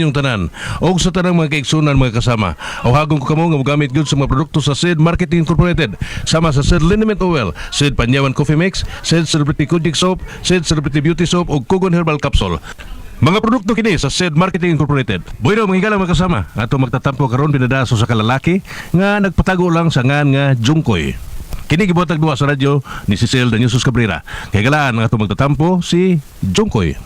Inyong tanan og sa tanang mga kaigsunan, mga kasama. Awhagon ko kamo nga mogamit gyud sa mga produkto sa Sid Marketing Incorporated, sama sa Sid Liniment Oil, Sid Panyawan Coffee Mix, Sid Celebrity Kojik Soap, Sid Celebrity Beauty Soap ug Kugon Herbal Capsule. Mga produkto kini sa Sid Marketing Incorporated. Bueno, mga higala, mga kasama, ato magtatampo karon binadaso sa kalalaki nga nagpatago lang sa ngan nga Jungkoy. Kini gibuhatag duwa sa radyo ni Cecil Daniusos Cabrera. Kay galaan nga ato magtatampo si Jungkoy.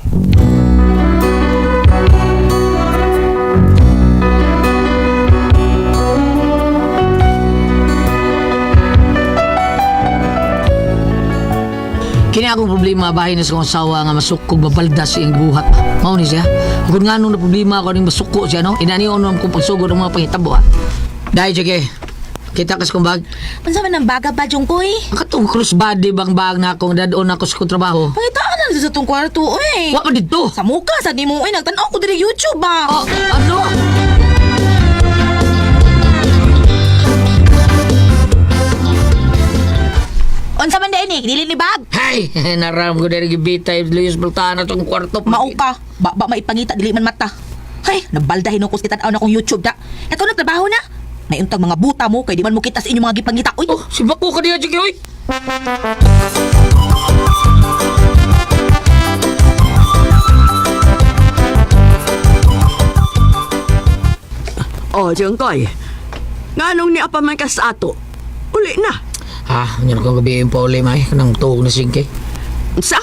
Kini akong problema bahin na sa kong asawa nga masukog babalda sa iyang buhat. Mao ni siya. Kung nga nung na problema ako ning masuko siya, no? Inani ono kong pagsugod ng mga panghitabo, ha. Dahil, sige. Kita kas kong bag. Unsa man ang baga ba, Jungkoy? Ang katong crossbody bang bag na akong dadon ako sa kong trabaho. Pangitaan na sa tong kwarto, oy. Wa pa dito. Sa muka sa nimo, oy, nagtan-aw ko diri YouTube ba. Oh, ano? Unsa man ni? Dili ni bag. Hay, naram ko diri gibitay Luis Bultana tong kwarto. Mao ka. Ba, ba maipangita dili man mata. Hay, nabalda hinukos kita tan-aw na kong YouTube da. Ikaw nagtrabaho na. May untang mga buta mo kay di man mo kita sa inyong mga gipangita, oy. Oh, sibako ka diha, sige, oy. Oh, Jungkoy. Nganong niya pa man ka sa ato? Uli na. Ah, unya na kong gabi yung pauli, may. Kanang tuog na singke. Sa?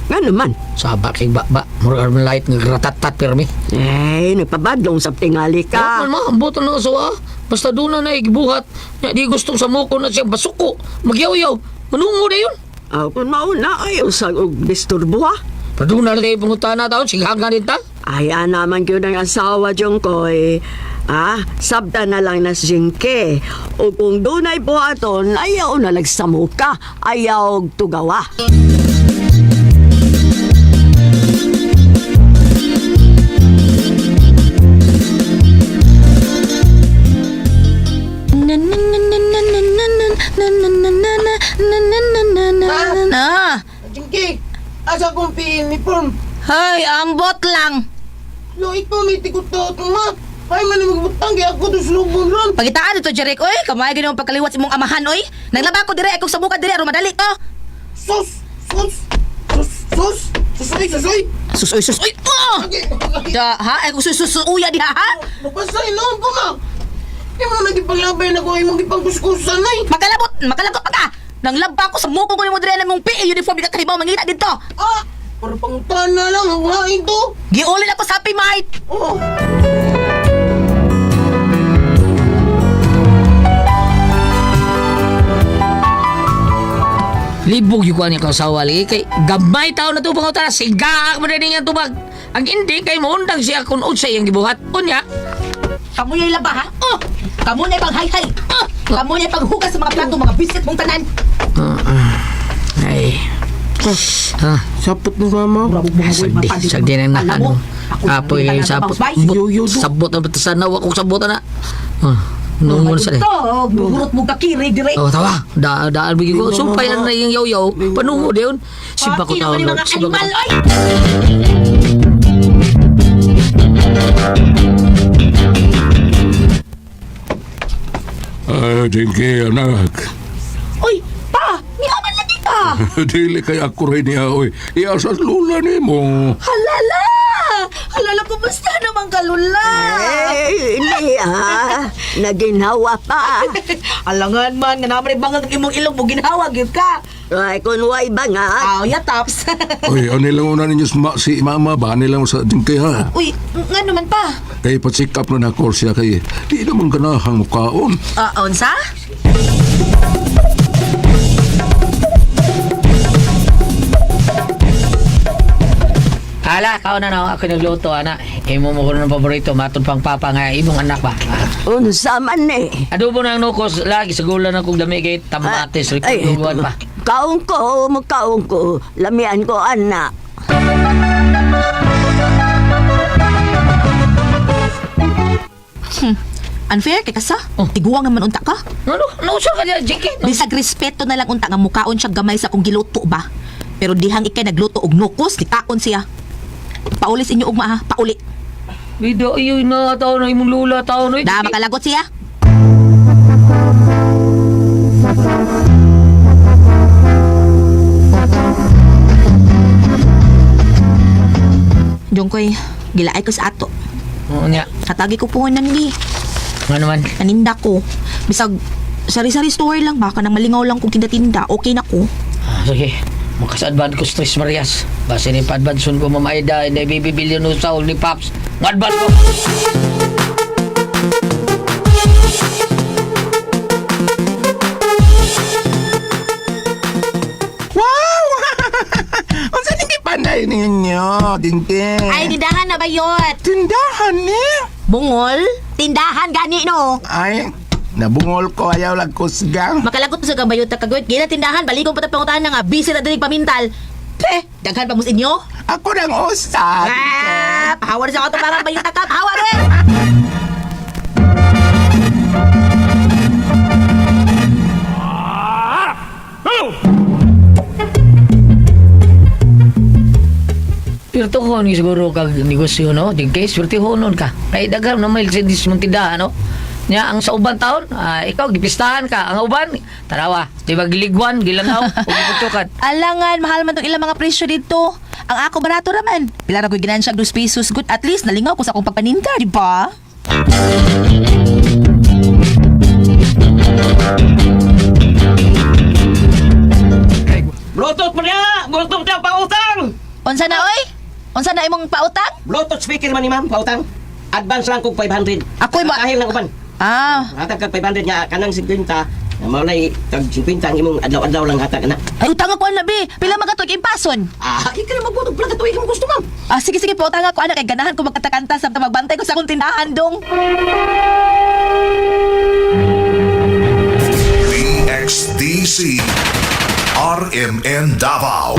Nga naman. Saba kay ba ba. Murag arm light nga gratatat pirmi. Eh, nagpabadlong sa tingali Ka. ka. Man, ma, ambot na asawa. Basta doon na naigibuhat. Nya, di gustong sa muko na siya basuko. Magyaw-yaw. Manungo na yun. Ah, kung mauna ay usag og disturbo ha. Pero doon na rin pangutana taon. Sighanga din ta. Ay, naman yun ang asawa, Jungkoy. Ah, sabta na lang na si Jingke. O kung dunay buhaton, ayaw na lagsamuka, ayaw og tugawa. Na na na na na na na na na na na na na na na na na na. Jingki, asa kong uniform? Hay, ambot lang. Loit mo, may tikot to ma. Ay, man magbutang, kaya ako to sulubong ron. Pagitaan ito, Jeric, oy. Kamay gini mong pagkaliwat sa imong amahan, oy. Naglaba ko dire, akong sabukan dire, aron madali to. Sus! Sus! Sus! Sus! Susoy! Susoy! Sus, oy, sus, oy. Oh! Okay, Da, ha? Ay, kung sus, sus, uya diha, ha? Mapasay noon ko, ma. Di mo na gipanglabay na ko ay mong gipangkuskusan ay. Makalabot, makalagot pa ka. Nanglaba ko sa muko ko nimo dire ng mong PE uniform di ka kahibaw mangita dito. Ah! Para pangutana lang, ang hain to. Giulin ako sa Happy Mart. Oh! Libog yung kuha niya kang asawa lagi. Kay gamay tao na to pangutana. Sigaak mo na niya tubag. Ang hindi kay maundang siya kung unsa iyang gibuhat. Unya, Kamu yung laba, ha? Oh! Kamu na paghay-hay. Oh! Kamu na paghugas sa mga plato, mga biscuit mong tanan. Ay. Ah, Sapot ng mama. sagdi, sagdi na na ano. Apoy kayo sapot. Yo, yo, do. Sabot ang batasan na. Wa kong sabot na. Ah, nungon sa Ito, buhurot mo kakirig dire. Oh, tawa. Da daan bigyan ko. Sumpay na na yung yaw-yaw. Panungo din. Siba ko Pati tao, naman yung Lord. mga Siba ko animal, tao. oy! Ay, Jinky, anak. Oy, pa! Niaman lagi ka! Dili kay ako rin niya, oy. Iya sa lula ni mo. Halala! Halala, kumusta naman ka, Lula? Eh, niya. Naginhawa pa. Alangan man, nga naman bangag ang imong ilong mo, ginhawa, gyud ka. Ay, kung way bangat. Aw, ya, tops. Oy, ano lang una ninyo si mama ba? Ano lang sa Jinky, ha? Uy, nga naman pa. Kay pa-check up na nako siya kay di naman ganahang mukaon. Ah, unsa? Hala, kao na na. Ako nagluto, ana. Imo mo ko ng paborito. Matod pang papa nga. Imong anak ba? Ah. Unsa man eh. Adobo na ang nukos. Lagi sa gula na kong dami kay tamatis. Ay, Rikuduan pa. Kaon ko, mukaon ko. Lamian ko, anak. Unfair kay kasa. Oh. Tiguang naman unta ka. Ano? Nausa ka niya, Jinky? Bisag respeto na lang unta nga mukaon siya gamay sa kung giluto ba. Pero dihang ikay nagluto og nukos, nikaon siya. Pauli sa inyo ugma ha, pauli. Bida iyo na tao na imong lula tao na. Da makalagot siya. Jongkoy, gilaay ko sa ato. Oo niya. Katagi ko puhunan di. Nga naman. Naninda ko. Bisag sari-sari store lang baka nang malingaw lang kung tinda-tinda. Okay na ko. Ah, sige. Makasadban ko stress Marias. Base ni pa-advance ko Ma'am Aida, hindi bibili no sa ni Pops. Nga-advance ko. Wow! Unsa ning gipanday ninyo, Dingding? Ay, tindahan na ba yun? Tindahan ni? Bungol? Tindahan gani no. Ay, nabungol ko ayaw lag kusgang. Makalagot sa gambayot ta kagoy. Gila tindahan balikon pa ta pangutahan na nga busy na diri pamintal. Pe, daghan pa mo sa inyo. Ako nang usa. Ah, pahawar sa ato para bayot ta ka. Pahawar eh. Pirtuhon ni siguro kag negosyo no, Jingke, swerte-honon ka. Kay daghan na may dis mong tindahan no. Nya ang sa uban taon, ikaw gipistahan ka. Ang uban, tarawa, di ba giligwan, gilangaw, ug giputukan. Alangan, mahal man tong ilang mga presyo dito. Ang ako barato raman. Pila ra ko'y ginansya 2 pesos good. At least nalingaw ko sa akong pagpaninda, di ba? Bluetooth man niya! Bluetooth niya, pautang! Unsa na oy? Unsa na imong pautang? Bluetooth speaker man ni ma'am, pautang. Advance lang kog 500. Ako'y ma- Dahil lang uban. Ah, Hatag kag 500 nga kanang 50, nga maulay tag 50 ang imong adlaw-adlaw lang hatag ana. ay utang ako na bi. Pila man ka tuig impason? Ah, ikaw na magbutog pala katuig mo gusto ma'am. Ah, sige sige pautang ako anak kay ganahan ko magkatakanta sa magbantay ko sa akong tindahan dong. DXDC RMN Davao.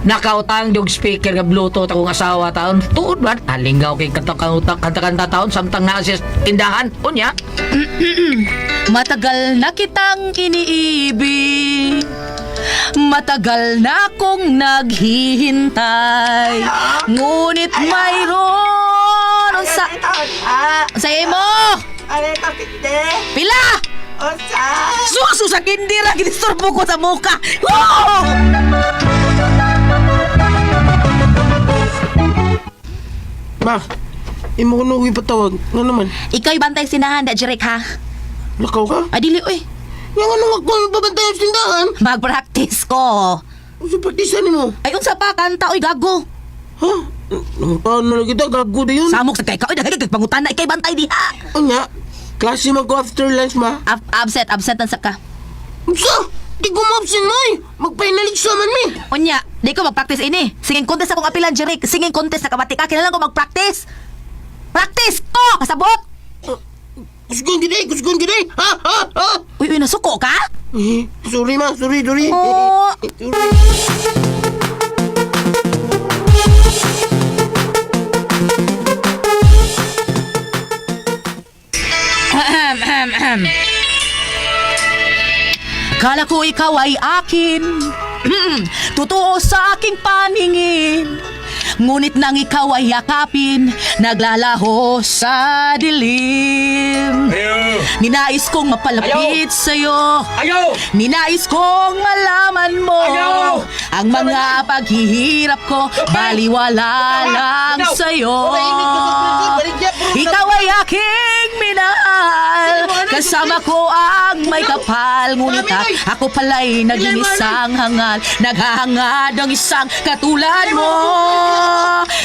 Nakautang dog speaker nga Bluetooth akong asawa taon. Tuod ba? Alingaw kay kanta-kanta kanta-kanta taon samtang naa siya sa tindahan. Unya, Matagal na kitang iniibig. Matagal na akong naghihintay. Ngunit mayroon unsa sa imo. Pila! Suso sa kindira ginistorbo ko sa muka. Oh! Ma, imo ko nung ipatawag. Nga naman, Ikaw bantay sinahan da Jeric ha. lakaw ka? Ay dili oy. Nga nga nung ako yung babantay sa tindahan. Mag-practice ko. Unsa praktisan nimo? Ay unsa pa kanta oy gago. Ha? Nang na lang kita, gago na yun. Samok sa kay ka oy daghay kag pangutana ikay bantay diha. Anya, klase man ko after lunch, ma. Absent absent na sa ka. Unsa? Di ko ma-absent, ma. eh. Mag-final exam man, mi. Unya, di ko mag-practice ini. Singing contest akong apilan, Jeric. Singing contest na kabati ka. Kailangan ko mag-practice. Practice ko! Kasabot! Kusgon gid eh, kusgon gid eh. Ha, ha, ha. Uy, uy, nasuko ka? Eh, sorry ma, sorry, sorry. Oo. Sorry. Kala ko ikaw ay akin. Totoo sa aking paningin. Ngunit nang ikaw ay yakapin, naglalaho sa dilim. Ninais kong mapalapit sa'yo. Ayaw! Ninais kong malaman mo Ayaw! ang mga paghihirap ko, baliwala lang sa'yo. Ikaw ay aking minahal, kasama ko ang may kapal. Ngunit ako pala'y naging isang hangal, naghahangad ang isang katulad mo.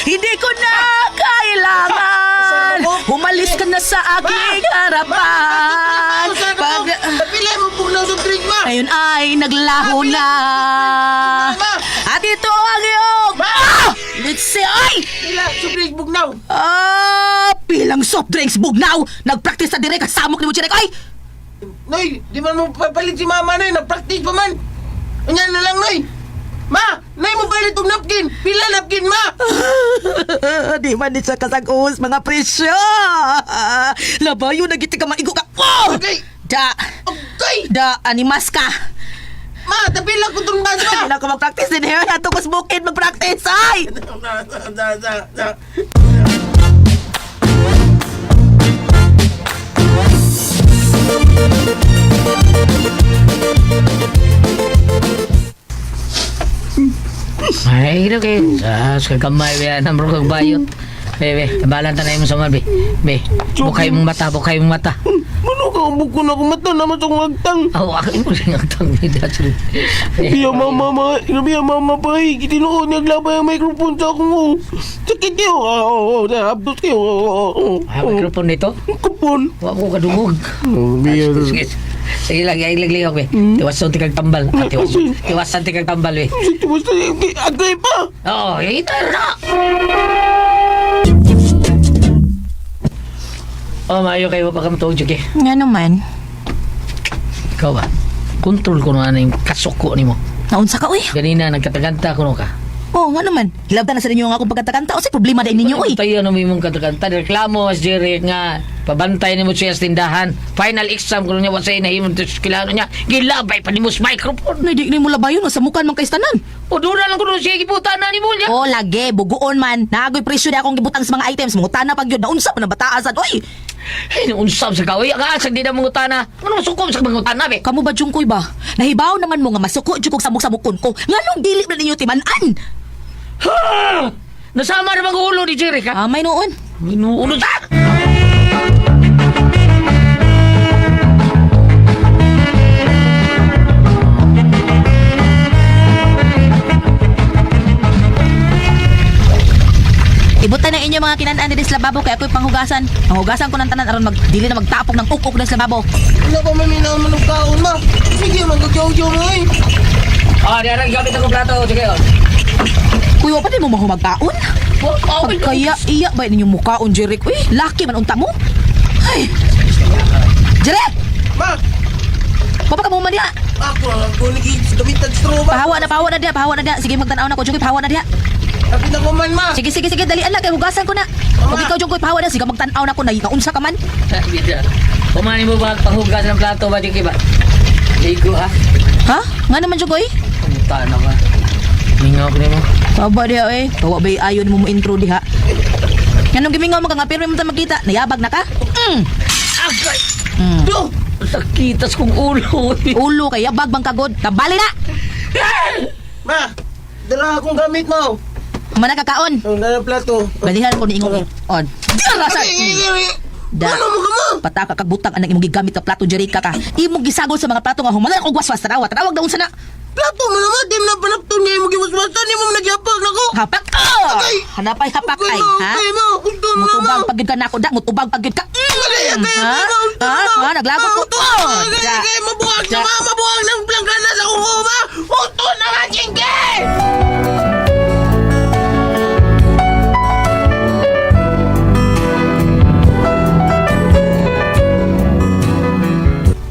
Hindi ko na kailangan, umalis ka na sa aking harapan. Pag... Pila mo pugnaw sa drink, ma. Ngayon ay naglaho na. At ito ang iyong... Ah! Let's see, ay! Pila sa drink bugnaw. Ah, pilang soft drinks bugnaw. Nagpractice na direk kasamok ni mo Chirek. Ay! Noy, di man mo papalit si mama, Noy. Nag-practice pa man. Unya na lang, Noy. Ma, Noy mo palit og napkin. Pila napkin, ma. Di man ni siya kasag-us, mga presyo. Labayo, nagiti ka maigo ka. Oh! Okay. Da, Okay. da, animas ka. Ma, tapila ko tong baso. Hindi na ako mag-practice din eh. Ato ko sa bukid mag-practice, ay! Da, da, da. Ay, okay. Sa kagamay, be, namro kag bayot. Be, be, tabalan tanay mo sa man, be. Be, bukay mong mata, bukay mong mata. Mano ka, buko na ako mata naman sa akong agtang. Aw, ako mo siyang agtang bida. Biya mama, ma, biya mama pa eh. Kitinuod naglabay ang microphone sa akong oh. Sakit kayo. Ah, oo, oo, abdos kayo. Oo, oo, oo. Ah, microphone nito? Kupon. Wa ko kadungog. Biya. Sige, sige lang, ay laglihok, be. Tiwasan ti kag tambal. Ah, tiwasan, tiwasan ti kag tambal, be. Basta, agay pa. Oo, ito na. Oh, maayo kayo pa kami tuog, Juki. Nga naman. Ikaw ba? Control ko na yung kasuko nimo. Naunsa ka, uy. Ganina, nagkataganta ko no ka. Oo, nga naman. Hilabta na sa ninyo ang akong pagkatakanta. O, sa problema dahil ninyo, uy. Tayo no mong katakanta. Reklamo, as Jerry, nga pabantay nimo siya sa tindahan. Final exam ko niya, wasay na imong kilano niya. Gilabay pa nimo sa microphone. Nay, di ni mo labayon. Sa mukha man kay tanan. O doon na lang ko siya gibuta na ni mo niya. Oh, lagi. Buguon man. Naagoy presyo na akong gibutang sa mga items. Mangutana pag yun. Naunsa pa na bataasan. Uy! Ay, unsam sa kaway. Ang asag di na mangutana. Ano masukom sa mangutana, be? Kamu ba, Jungkoy ba? Nahibaw naman mo nga masuko jud kog samok-samokon ko. Nganong dili na ninyo timan-an? Ha! Nasama na bang ulo ni Jerry ka? Amay noon. Minuulo ta! Ibutan na inyo mga kinan-an diri sa lababo kay ako'y panghugasan. Panghugasan ko ng tanan aron mag dili na magtapok ng ukok diri sa lababo. Wala pa may minaman ng kaon, ma. Sige, magkagyaw-gyaw mo eh. Ah, di arang gamit ako plato. Sige, oh. Kuya, pa di mo mahumagkaon? Oh, Pagkaya iya ba ninyo mukaon, Jeric? Uy, laki man unta mo. Ay. Jeric! Ma, Papa ka mo man diha. ako ang kunig gamitan straw ba? Pahawa na diha, pahawa na diha. Sige, magtan-aw na ko, Jungkoy, pahawa na diha. Kapit na ko man, ma. Sige, sige, sige, dalian lang kay hugasan ko na. Pag ikaw, Jungkoy, pahawa na, sige magtan-aw na ko na unsa ka man. Kumain mo ba panghugas ng plato ba, Jiki ba? Ligo, ha? Ha? Nga naman, Jungkoy? Pumunta na ba? Mingaw ko nimo. Taba diha eh. Tawa ba ayon mo mo intro diha. Nganong gimingaw mo ka nga pero mo ta magkita, nayabag na ka? Mm. Agay! Mm. Do! Sakitas kong ulo. eh. Ulo kay yabag bang kagod. Tabali na. Ma, dala akong gamit mo. Mana kakaon. Ang dala plato. Balihan ko ni ingong on. Dira sa. Da. Ano mo ka mo? Pataka kag butang anang imong gigamit na plato Jerika ka. Imong gisagol sa mga plato nga humala kog waswas tanawa. Tanawag daon sana. Plato mo naman, di mo na panapton niya yung magiwaswasan, di mo nagyapag na ko. Hapak. Oh! Agay! Hanapay hapak ay, ha? Agay mo, gusto mo Mutubag na. pag gyud ka nako da, mutubag pag gyud ka. Agay, agay, Ha? agay, gusto Ha? mo. Ha? Naglagot ko. Gusto mo, Oh! agay, Da. agay, mabuhag na Da. ma, mabuhag ng planggana sa kuko ba? Uto na nga, Jingke!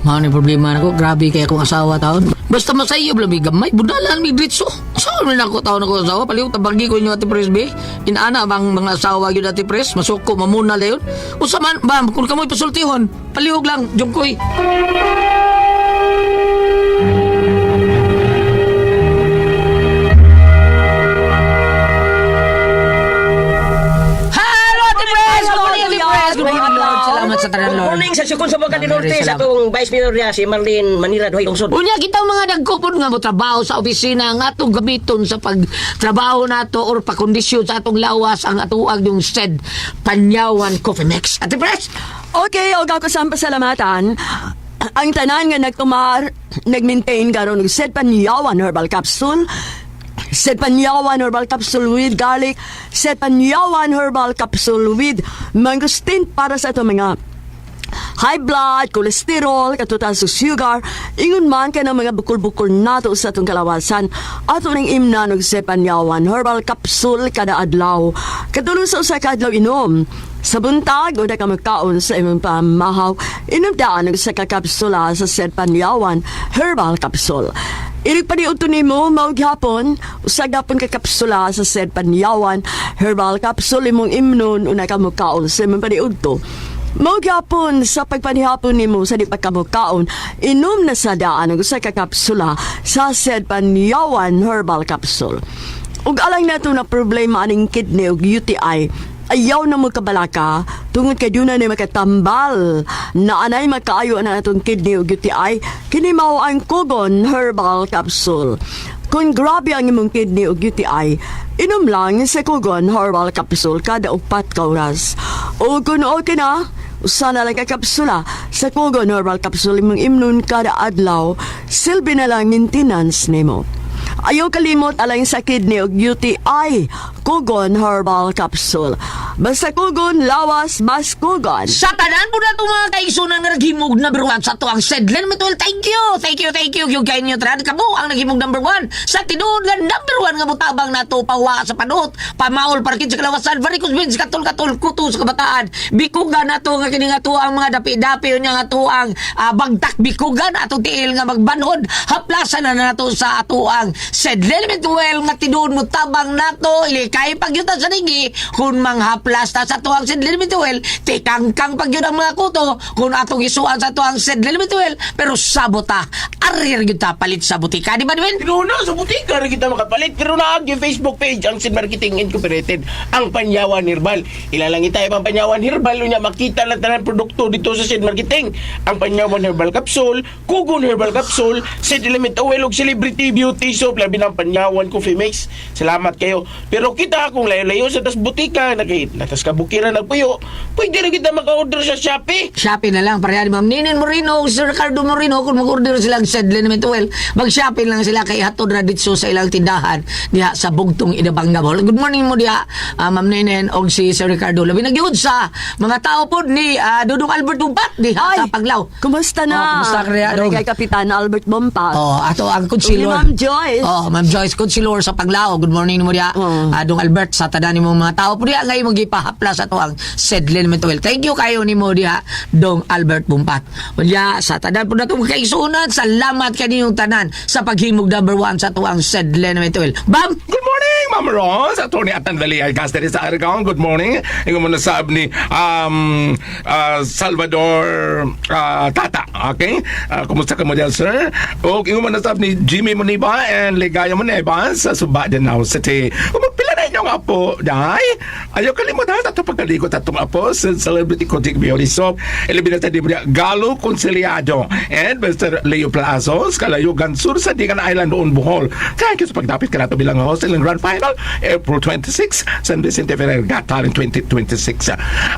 Mao ni problema nako, grabe kay akong asawa taon. Basta masayo lang may gamay, budalan may dritso. Asawa man ako taon ako asawa, palihog tabagi ko inyo ati Pres be. Inaana bang mga asawa gyud ati Pres, masuko mamuna dayon. Usa man ba kung kamoy pasultihon, palihog lang jungkoy. Hello, Ate Pres! Good morning, Ate Pres! Good morning, Lord. Salamat sa tanan, Good Lord. morning sa sukon sa Boca del Norte Salamat. sa atong Vice Mayor niya si Marlene Manila Duhay Lungsod. Unya kita mga nagkupon nga mo trabaho sa opisina ang atong gamiton sa pagtrabaho nato or pakondisyon sa atong lawas ang atuag yung said Panyawan Coffee Mix. Ate Pres! Okay, og ako sa pasalamatan. Ang tanan nga nagtumar, nag-maintain karon og Sed Panyawan Herbal Capsule, Sed Panyawan Herbal Capsule with garlic, Sed Panyawan Herbal Capsule with mangosteen para sa itong mga high blood, cholesterol, katutan sa sugar, ingon man kay ng mga bukol-bukol nato sa atong kalawasan. Ato ning imna og Sepanyawan herbal capsule kada adlaw. Katulong sa usa ka adlaw inom. Sa buntag o ka magkaon sa imong pamahaw, inom daan og usa ka kapsula sa Sepanyawan herbal capsule. Inig pa ni nimo mao gihapon, usa gapon ka kapsula sa Sepanyawan herbal capsule imong imnon una ka mokaon sa imong paniudto. Mao gyapon sa pagpanihapon nimo sa di pagkamukaon, inom na sa daan ang usa ka kapsula sa Sed Panyawan Herbal Capsule. Ug alang nato na problema aning kidney ug UTI, ayaw na mo kabalaka tungod kay duna ni makatambal na anay makaayo na atong kidney ug UTI, kini mao ang Kugon Herbal Capsule. Kung grabe ang imong kidney ug UTI, inom lang sa Kugon Herbal Capsule kada 4 ka oras. O kung okay na, usa na lang ka kapsula sa Kugon Herbal Capsule imong imnon kada adlaw, silbi na lang maintenance nimo. Ayaw kalimot alang sa kidney ug UTI, Kugon Herbal Capsule. Basta Kugon, lawas, mas Kugon. Sa tanan po na itong mga kaigsunan nga naghimog number one sa tuang Sedlen Mituel, thank you! Thank you, thank you. Yung kayo ninyo tanan, kamo ang naghimog number one sa tinuod nga number one nga mutabang nato pawa sa panuot, pamaol parkid sa kalawasan, varicose veins, katol-katol, kuto sa kabataan, bikugan nato nga kini nga tuang mga dapi-dapi unya nga tuang bagtak bikugan atong tiil nga magbanhod, haplasan na nato sa atuang Sedlen Mituel nga tinuod mo tabang nato, ilikay pagyutan sa dingi kung manghaplas ta sa tuang Sedlen Mituel, tikangkang pagyud ang mga kuto kung atong isuan sa tuang Sedlen Mituel, pero sabota, arir gyud ta palit sa butika, di ba, Dwayne? Pero na, sa butika rin kita makapalit. Pero na yung Facebook page, ang Sid Marketing Incorporated, ang Panyawan Herbal. Ilalangin tayo ang Panyawan Herbal, unya makita lang tanan produkto dito sa Sid Marketing. Ang Panyawan Herbal Capsule, Kugon Herbal Capsule, Sid Element Oil, ug Celebrity Beauty Soap, labi ng Panyawan Coffee Mix. Salamat kayo. Pero kita kung layo-layo sa tas butika, nakahit, natas kabukiran nagpuyo, pwede rin kita maka-order sa Shopee. Shopee na lang pareha ni Ma'am Ninin Moreno, Sir Ricardo Moreno, kung mag-order sila og Sedlen Mituel, mag-shopping lang sila kay hatod na ditso sa ilang tindahan diha sa Bugtong Inabanga Mall. Good morning mo diha, Ma'am Ninin og si Sir Ricardo. Labi na gyud sa mga tao pod ni Dudong Albert Dumpat diha sa Paglaw. Kumusta na? Oh, kumusta ka diha, Dong? Kay Kapitan Albert Bompas. Oh, ato ang konsilor. Ug ni Ma'am Joyce. Oh, Ma'am Joyce konsilor sa Paglao. Good morning mo diha. Oh. Dong Albert sa tanan nimo mga tao po diha ngay magipahapla sa tuang Sedlen Mituel. Thank you kayo nimo diha, Dong Albert Bumpat. Unya sa tanan po natong kaigsuonan, salamat kaninyong tanan sa paghimog number one sa tuang Sedlen Mituel. Bam! Good morning, Ma'am Ros. Attorney Atan Dali Alcastre sa Argaon. Good morning. Ingon mo nasab ni Salvador Tata. Okay? Kumusta ka mo dyan, sir? O, ingon mo nasab ni Jimmy Muniba and Ligaya Muniba sa Suba, Danao City. Pila na inyong apo, day? Ayaw kalimutan ato pagkaligot atong apo sa Celebrity Kodik Beauty Soap. Ilabi na sa Galo Conciliado and Mr. Leo Plazos, Kalayugan Sur sa Dingan Island noon Bohol. Thank you sa pagdapit ka nato bilang host ng Grand Final April 26, San Vicente Ferrer Got Talent 2026.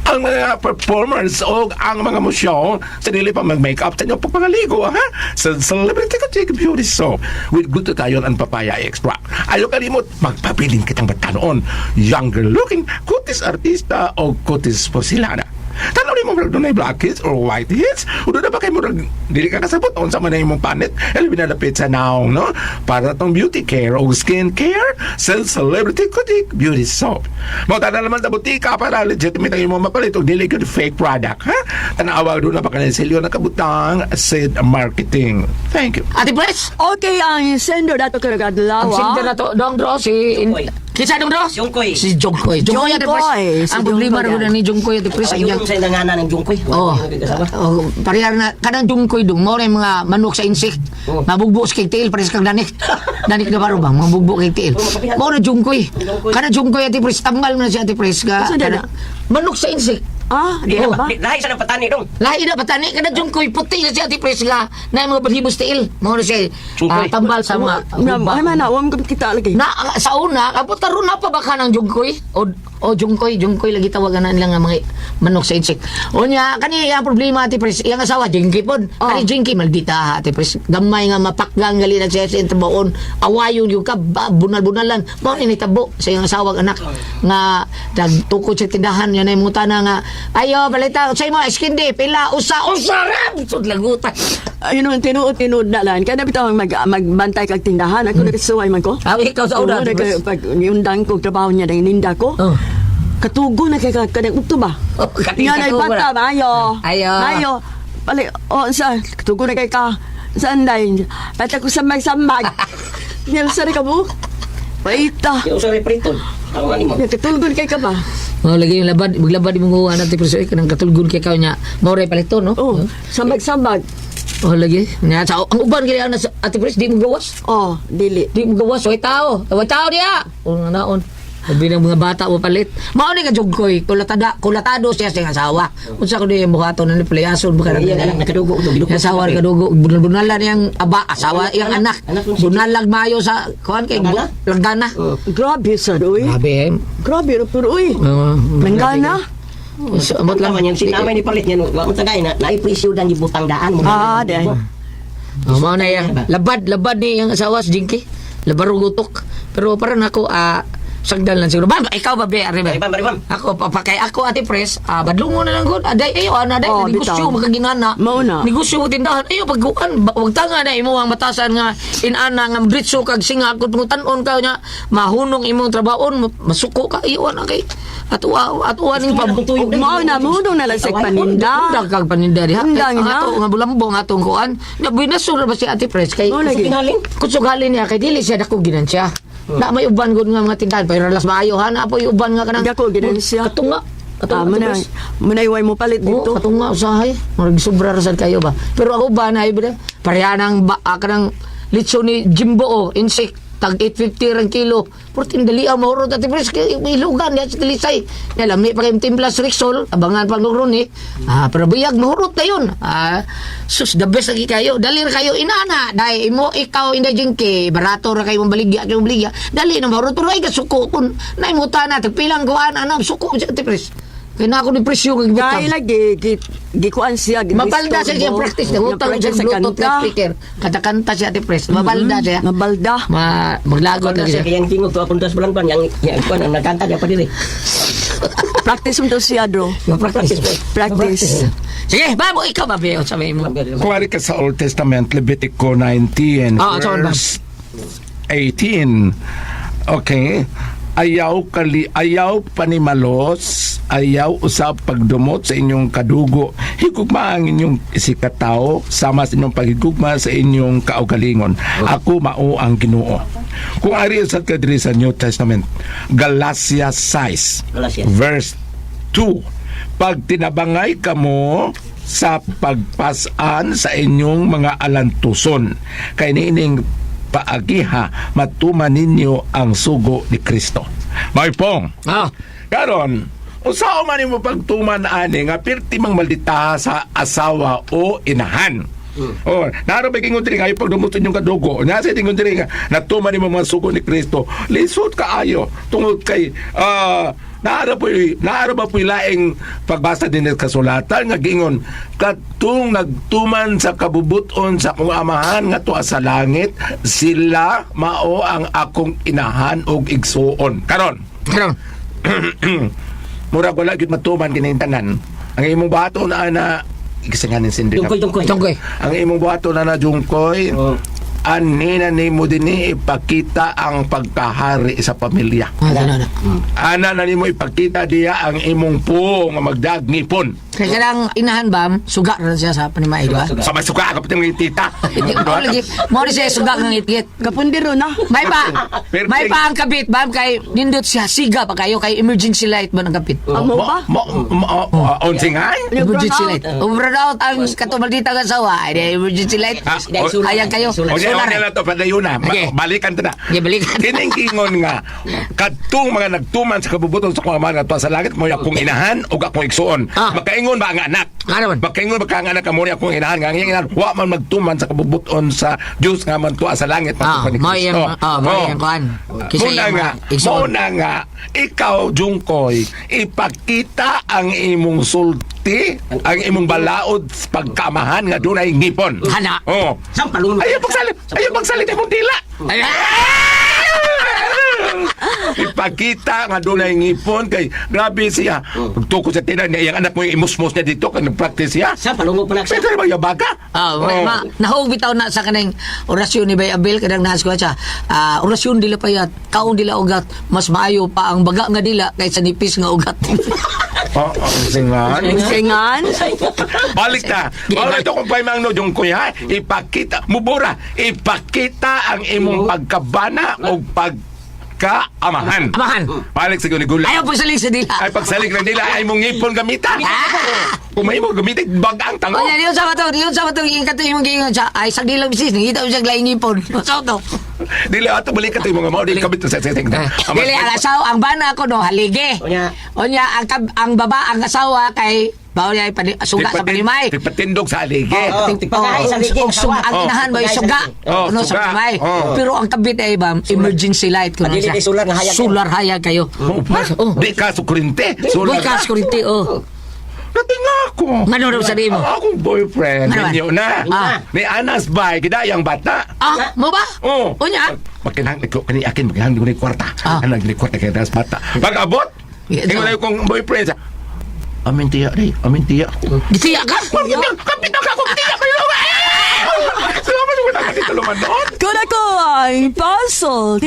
Ang mga performers o ang mga musyo sa dili pa mag-makeup sa inyong pagpangaligo, ha? Sa Celebrity Kodik Beauty Soap with glutathione and papaya extract. Ayaw kalimot, magpabilin kitang batanoon. Younger looking, kutis artista o kutis porcelana. Tanaw ni mo murag dunay black hits or white hits. Udo na ba kay murag dili ka kasabot unsa man na imong panit? Elbi na dapit sa naong, no? Para tong beauty care o skin care sa Celebrity Kutik Beauty Soap. Mo tanan naman sa butika para legitimate ang imong mapalit og dili gyud fake product, ha? Tanawa do na pa kanil silyo na kabutang Sid Marketing. Thank you. Ate Pres! Okay, ang sender dato karong adlaw. Ang singer na to, Dong Dro, si... Jungkoy. Kinsa Dong Dro? Jungkoy. Si Jungkoy. Jungkoy, Ate Pres. Jungkoy. Si Ang problema Jungkoy rin yan. ni Jungkoy, Ate Pres. Ang Ayun sa nanganan ng Jungkoy. Oh. Wala yung kasama. Oh, parehar na kanang jungkoy dong mo mga manok sa insect. Oh. Mabugbo sa kay tiil pares kang danik. Danik na baro ba mabugbo kay tiil. Oh, makapihan. Mo na jungkoy. Jungkoy. Kanang jungkoy, Ate Pres, tambal mo na siya, Ate Pres, ka. Unsa na? Manok sa insect. Ah, di Oh. ba? Lahi sa ng patani dong. Lahi na patani kana jungkoy puti na siya, Ate Pres, nga na mga balhibos tiil. Mo na siya Jungkoy. tambal sa mga Ay man, wa mo kita lagi. Na sa una, kapot karon na pa ba ka ng jungkoy? O jungkoy, jungkoy lagi tawagan na nila nga mga manok sa insect. Unya, kani ang problema, Ate Pres, iyang asawa Jinky pod. Oh. Kani Jinky maldita ha, Ate Pres. Gamay nga mapakgang gali na siya sa trabaon. Awayon yung ka bunal-bunalan. Mao ni nitabo sa iyang asawa anak nga nagtukod sa tindahan niya na imong na nga ayo balita sa imo ice candy pila usa usa ra sud lagutan. Ayun naman, tinuod-tinuod na lang. Kaya bitaw ang magbantay kag tindahan. Ako nakasuway man ko. Ah, ikaw sa una, Oo, Ate Pres. pag niundang ko, trabaho niya, ninda ko. Oh. Katugo na kay kanang ukto ba? Oh, Nga na katugo bata na. ba? Ayo. Ayo. Ayo. Pali, oh, sa, katugo na kay ka. Sanday. Pata ko sambag-sambag. Nilsa na ka mo. Paita. Yung sa repriton. Ako ani mo. Natutulgon kay ka ba? Mao lagi yung labad, maglabad imong uwan Ate Pres, ay kanang katulgon kay kaw nya. Mao ray palito, no? Oh, sambag-sambag. Oh, lagi. Nya sa ang uban kay ana sa Ate Pres di mo gawas. Oh, dili. Di mo gawas, way tao. Way tao diya. O nga naon. Sabi ng mga bata mo palit. Mao ni ka jugkoy, kulatada, kulatado siya sa iyang asawa. Unsa ko niya buhaton ni playason baka Iya, anak nakadugo to, Yung asawa kadugo, bunalan niyang aba, asawa iyang anak. Anak nung si- Bunalag mayo sa kuan kay Langgana? Langgana. Grabe sad uy. Grabe eh. Grabe ra pero uy. Oo, Langgana. So, amot lang. Lang man yan sinamay ni palit niya no. Wa man tagay na naipresyo dan gibutang daan mo. Ah, day. Oh, mao na iya. Labad, labad ni iyang asawa si Jinky. Labaro gutok. Pero parang ako, sagdal lang siguro. Bam, ikaw ba, be? Ari, be? Bam, bam, bam. Ako, papakay ako, Ate Pres, badlungon na lang gud. Aday, ayo, ana, aday, Oh, negosyo, bitaw. makaginana. Mao na. Negosyo mo tindahan. Ayo, pagkuan, wag tanga na imo ang batasan nga, inana nga, britso kag singa, kung tanon ka niya, mahunong imong trabaon, masuko ka, iyo, ana kay, atuwa ning pab... Mao na mo na lang sa paninda. Undang kag paninda diha. Undang Ang na. ato nga bulambong atong kuan. Nga binasura ba si Ate Pres kay Mao lagi. Kutsugalin niya kay dili siya dako ginansya. Na may uban gud nga mga tindahan pero las maayo ha na po uban nga kanang Dako ginansya. Kato nga. Kato Ah, nga, Ate muna, Pres. muna iway mo palit Oo, dito. kato nga usahay. Murag sobra ra sad kayo ba. Pero ako ba na ba pareha nang ba kanang litso ni Jimbo oh, insect tag 850 rang kilo. Purting dali ang mahurot Ate Pres kay ilugan diha sa Talisay. Na lami pa kay timpla sa Rexol, abangan pag ron eh. Ah, pero biyag mahurot na yun. Ah, sus the best lagi kayo. Dali ra kayo inana. Dai imo ikaw inda jingke, barato ra kayo mong baligya, kayo baligya. Dali na mahurot pero ay kasuko kun naimuta na tagpilang kuan ana suko si Ate Pres. Kay na ako ni presyo kag Dahil butang. lagi gikuan siya. Mabalda siya siya practice. Nangutang siya sa Bluetooth na kanta. speaker. Kanta-kanta siya Ate Pres. Mabalda siya. Mabalda. Ma maglagot Kontra lagi siya siya. kay ang tingog to akong das balang yang yang kuan ang nagkanta diya pa diri. Practice mo to siya, bro. Ma-practice. Practice. Sige, babo ikaw ba Beo sabi mo. Kuwari ka sa Old Testament, Levitico 19, Ah, saan ba? verse 18. Okay. Ayaw kali ayaw panimalos, ayaw usab pagdumot sa inyong kadugo. Higugma ang inyong isikatao sama sa inyong paghigugma sa inyong kaugalingon. Ako mao ang Ginoo. Kung ari sa kadiri sa New Testament, Galatia 6 Galatia. verse 2. Pag tinabangay kamo sa pagpasan sa inyong mga alantuson, kay niining paagiha matuman ninyo ang sugo ni Kristo. May pong, Ah, karon, usaw man nimo pagtuman ani nga pirti mang maldita sa asawa o inahan. Oh, naro ba kingon diri nga ayo pagdumot inyong kadugo. Nya sa tingon diri nga natuman nimo mga sugo ni Kristo. Lisod kaayo tungod kay naara po naara ba po'y laing pagbasa din sa kasulatan nga giingon katong nagtuman sa kabubuton sa akong amahan nga tuwa sa langit sila mao ang akong inahan og igsuon. Karon, karon. murag wala gyud matuman kini tanan. Ang imong buhaton na ana gisinganin sindi na. Tungkoy tungkoy. Tungkoy. Ang imong buhaton na na jungkoy. Oh. Ani na nimo dinhi ipakita ang pagkahari sa pamilya. Ah, ano, ano. Ana na nimo ipakita diya ang imong puo nga magdagngipon. Kaya kanang inahan ba, suga ra siya sa panimay, di ba? Suga. Sa may suka ka pati mga tita. Mao lagi, mao ni siya suga ng ngitngit. Kapundiro na. May pa, may pa ang kapit, bam, kay nindot siya, siga pa kayo, kay emergency light ba ng kapit? Amo ba? Mo mo onsingan? Emergency light. Overrun out ang katumaldita nga sawa. Ay, di, emergency light. Ah, Ayan kayo. O siya, Solar. na to, padayon na. Okay. Balikan ta na. Okay, balikan. Kining kingon nga, kadtong mga nagtuman sa kabubuton sa akong amahan nga tuwa sa langit, mo akong inahan o akong igsuon. Ah. Makaingon ba ang anak? Ano man? Makaingon ba ka ang anak mo akong inahan nga ang iyang inahan wa man magtuman sa kabubuton sa Dios nga man tuwa sa langit Ah, matupan ni mao Kristo. iyang- mao Oh. iyang kuan. Kisa Muna iyang nga, mga igsuon. muna nga, ikaw Jungkoy, ipakita ang imong sulti, ang imong balaod sa pagkamahan nga dunay ngipon. Hala. Oh. Sampalong. Ayaw pagsalit. Ayaw pagsalit imong dila. Ay, Ipakita nga dunay ngipon kay grabe siya. Pagtukod sa tinan niya iyang anak mo yung imusmos niya dito kay nagpractice siya. Sampalong pa na siya. Pwede ba yabaga? Ah, Oh. ma, nahog bitaw na sa kanang orasyon ni Bay Abel kanang naas ko siya. Ah, orasyon dila payat, kaon dila ugat, mas maayo pa ang baga nga dila kaysa nipis nga ugat. Oh, oh, singan. Singan. Balik na. Wala ito kung paimang no, yung kuya, ipakita, mubura, ipakita ang imong pagkabana o pag Kaamahan. Amahan. Balik sa gula. Ayaw pagsalig sa dila. Ay pagsalig na nila ay mong ngipon gamita. Kung may mo gamitin bagang tango. Onya, diyon sa bato, diyon sa bato, yung kato yung giingon siya, ay, sagdi lang bisis, nangita mo siya laing ipon. Sa to. Dili ato balik ka mga mao dili kabit sa seseng. Dili, ang asawa, ang bana ako no, haligi. Unya. Onya, ang baba, ang asawa kay, bawo niya, suga sa panimay. Tipatindog sa aligi. Oh, tigpagahi sa haligi, Og asawa. ang inahan ba Tigpagahi sa suga? haligi. Oh, Ano sa suga. panimay. Oh. Pero ang kabit ay ba, emergency light ko Dili siya. kay solar nga hayag. Solar hayag kayo. Oh, di ka sukurinte. Boy ka, kurinte, oh. Natinga ako. Ngano raw sa di mo? Ang akong boyfriend, Ngano man? ninyo na. Ah. Ni Anas Bay, kidayang bata. Ah, mo ba? Oh. Unya? Makinahang ko kani akin makinahang ko ni kwarta. Ah. Anang ni kwarta kay das bata. Pag abot, Yeah, ingon na kong boyfriend sa Amin tiya day, amin tiya. Gitiya ka? Kapit na ka kung tiya kayo. Salamat mo na kasi tulumanon. Kuna ko ang puzzle.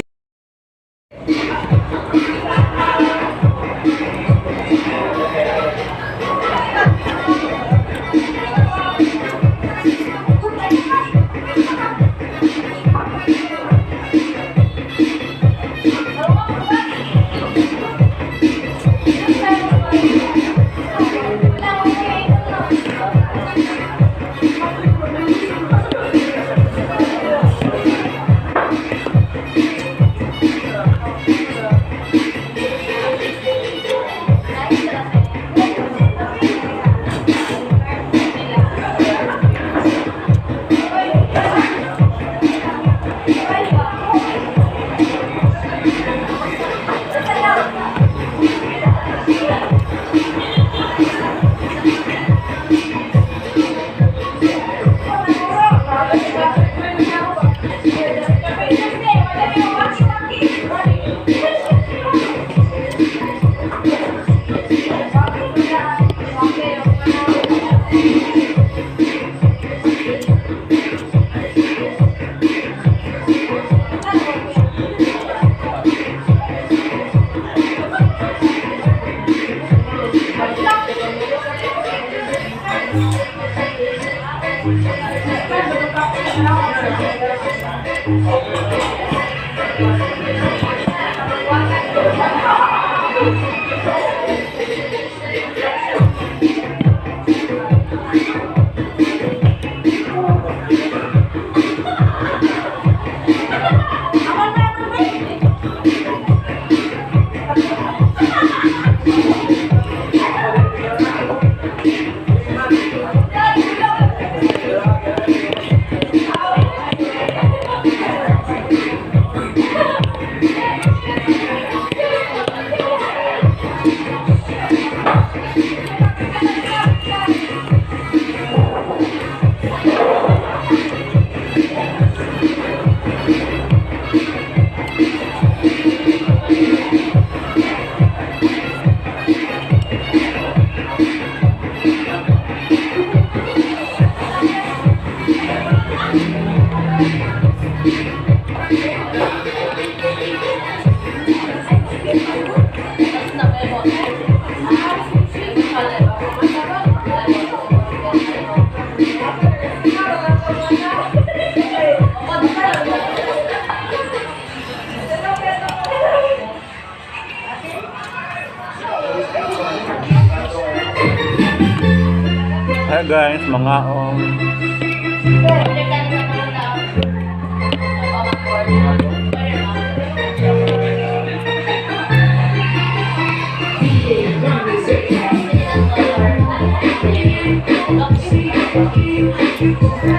Hi guys, mga ong.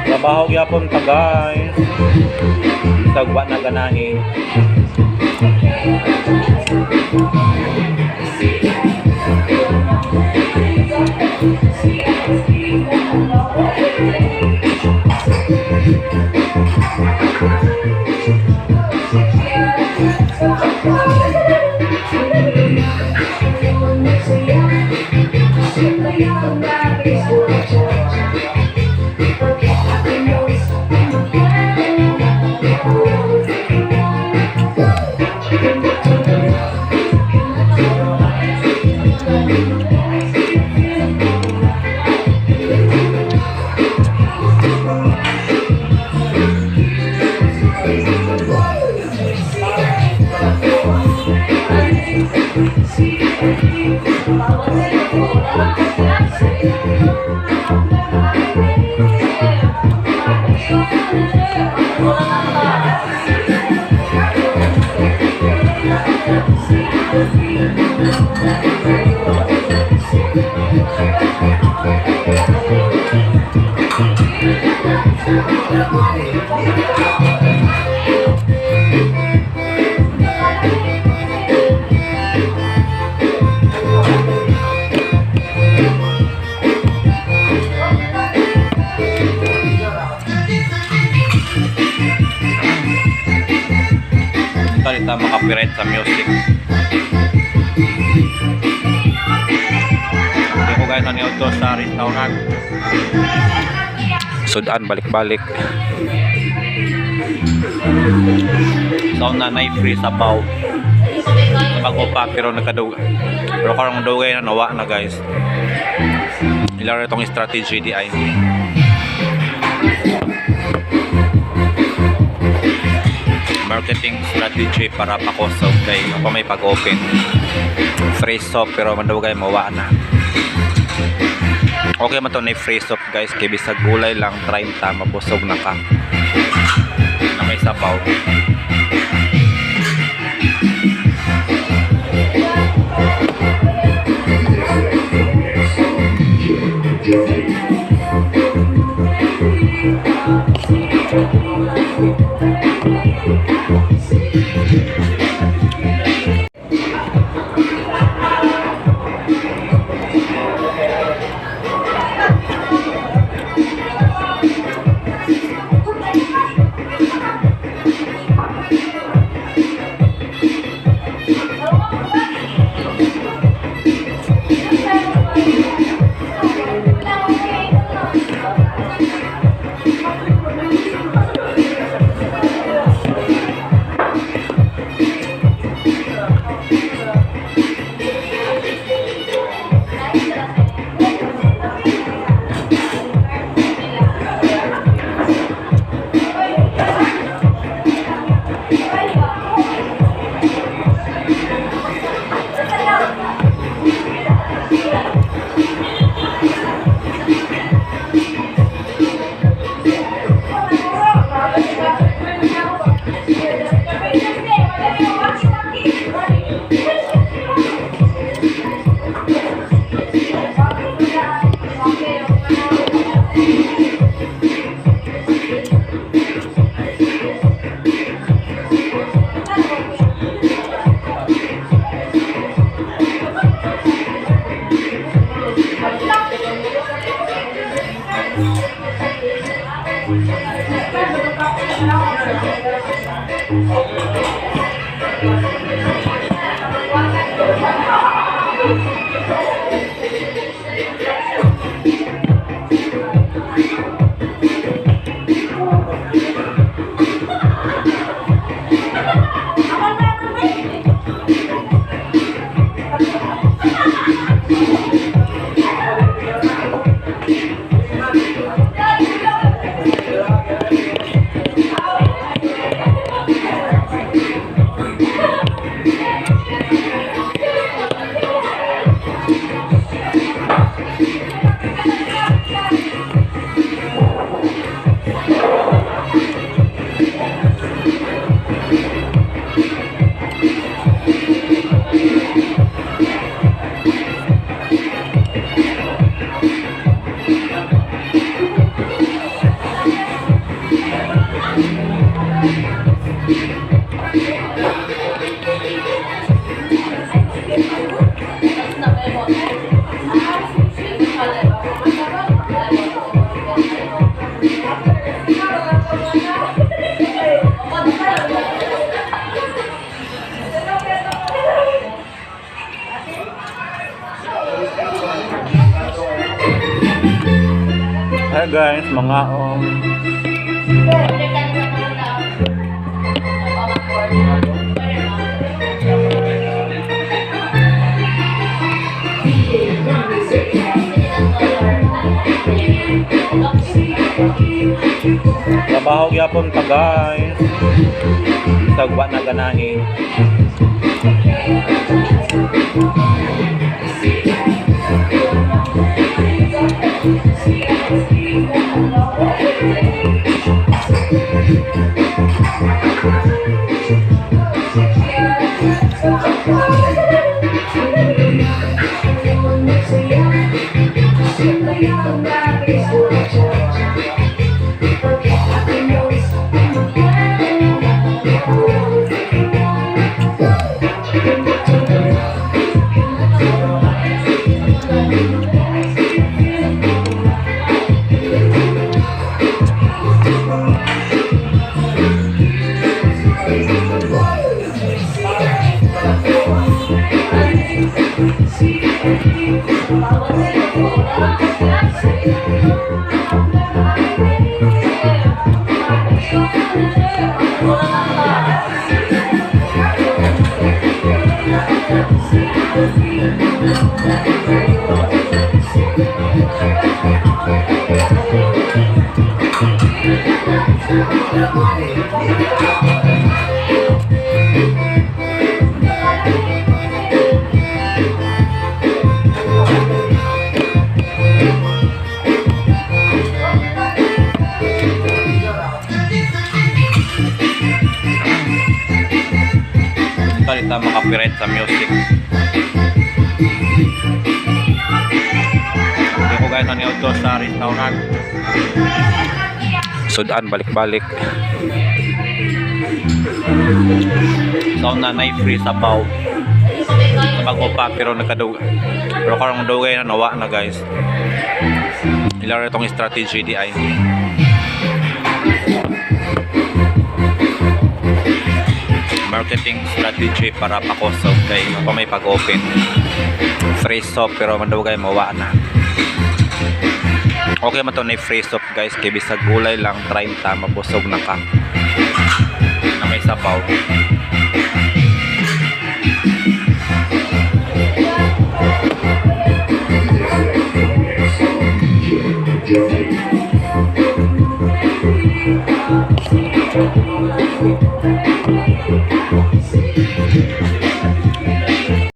Trabaho gyapon ta guys. Bisag wa na ganahi. Ito dito makapirate sa music. Hindi ko guys naniod to sa restaurant. Sudan balik-balik. So na nay free sabaw. Bago pa pero nagkadug. Pero karong dugay na nawa na, guys. Ilaro itong strategy di ay. Marketing strategy para pakosog kay ako may pag-open. Free soap pero mandugay mawa na. Okay man to na free soap, guys, kay bisag gulay lang 30 mabusog na ka. Na may sabaw. Hi guys, mga trabaho gyapon ta, guys. Sagwa na ganahin. Ito dito makapirate sa music. Hindi ko guys ano to sa restaurant. Sudan balik-balik. So na nay free sabaw. Sa bago pa pero nagkadug. Pero karong dugay na nawa na, guys. Ilaro itong strategy di ay. Marketing strategy para pakosog kay pa may pag-open. Free soap pero mandugay mawa na. Okay man to na free soap, guys, kay bisag gulay lang 30 mabusog na ka. Na may sabaw.